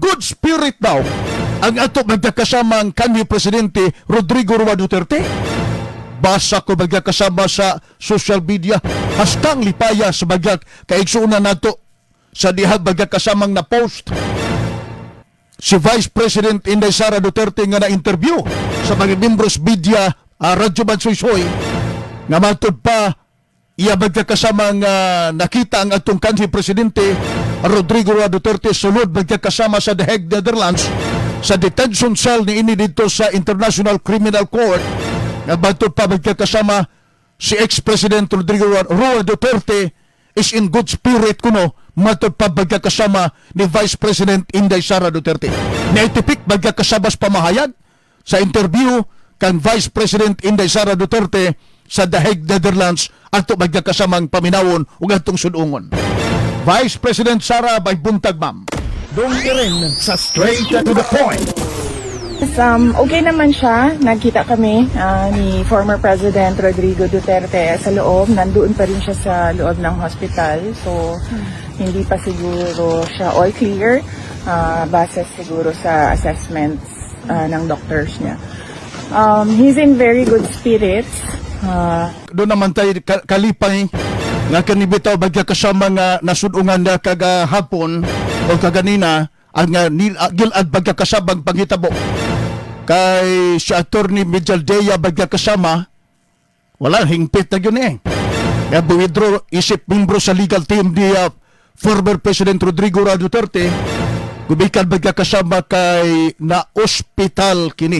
good spirit daw ang ato magkakasamang kanhi Presidente Rodrigo Roa Duterte. Basa ko, magkakasama, sa social media hastang lipaya sa bagak kaigsuonan nato sa diha, magkakasamang na post si Vice President Inday Sara Duterte nga na-interview sa mga membros media, Radyo Mansoysoy, nga matud pa iya, magkakasamang nakita ang atong kanhi Presidente Rodrigo Roa Duterte sulod, magkakasama, sa The Hague, Netherlands, sa detention cell ni ini dito sa International Criminal Court, nga matud pa, magkakasama, si ex-President Rodrigo Roa Duterte is in good spirit kuno, matud pa, magkakasama, ni Vice President Inday Sara Duterte. Naitipik, magkakasama, sa pamahayag sa interview kan Vice President Inday Sara Duterte sa The Hague, Netherlands, ato magkakasamang paminawon ug atong sudungon. Vice President Sara, maayong buntag, ma'am. Dong rin sa Straight to the Point. Yes, okay naman siya. Nagkita kami ni former President Rodrigo Duterte sa loob. Nandoon pa rin siya sa loob ng hospital. So, hindi pa siguro siya all clear, base siguro sa assessments ng doctors niya. He's in very good spirits. Doon naman tayo kalipay nga kanibitaw, magkakasama, nga nasudungan na kagahapon o kaganina ang gilad, magkakasabang panghitabo kay si Attorney Medialdea, magkakasama, wala hingpit na yun eh. Nga withdraw isip membro sa legal team ni former President Rodrigo Roa Duterte gumikan, magkakasama, kay na ospital kini.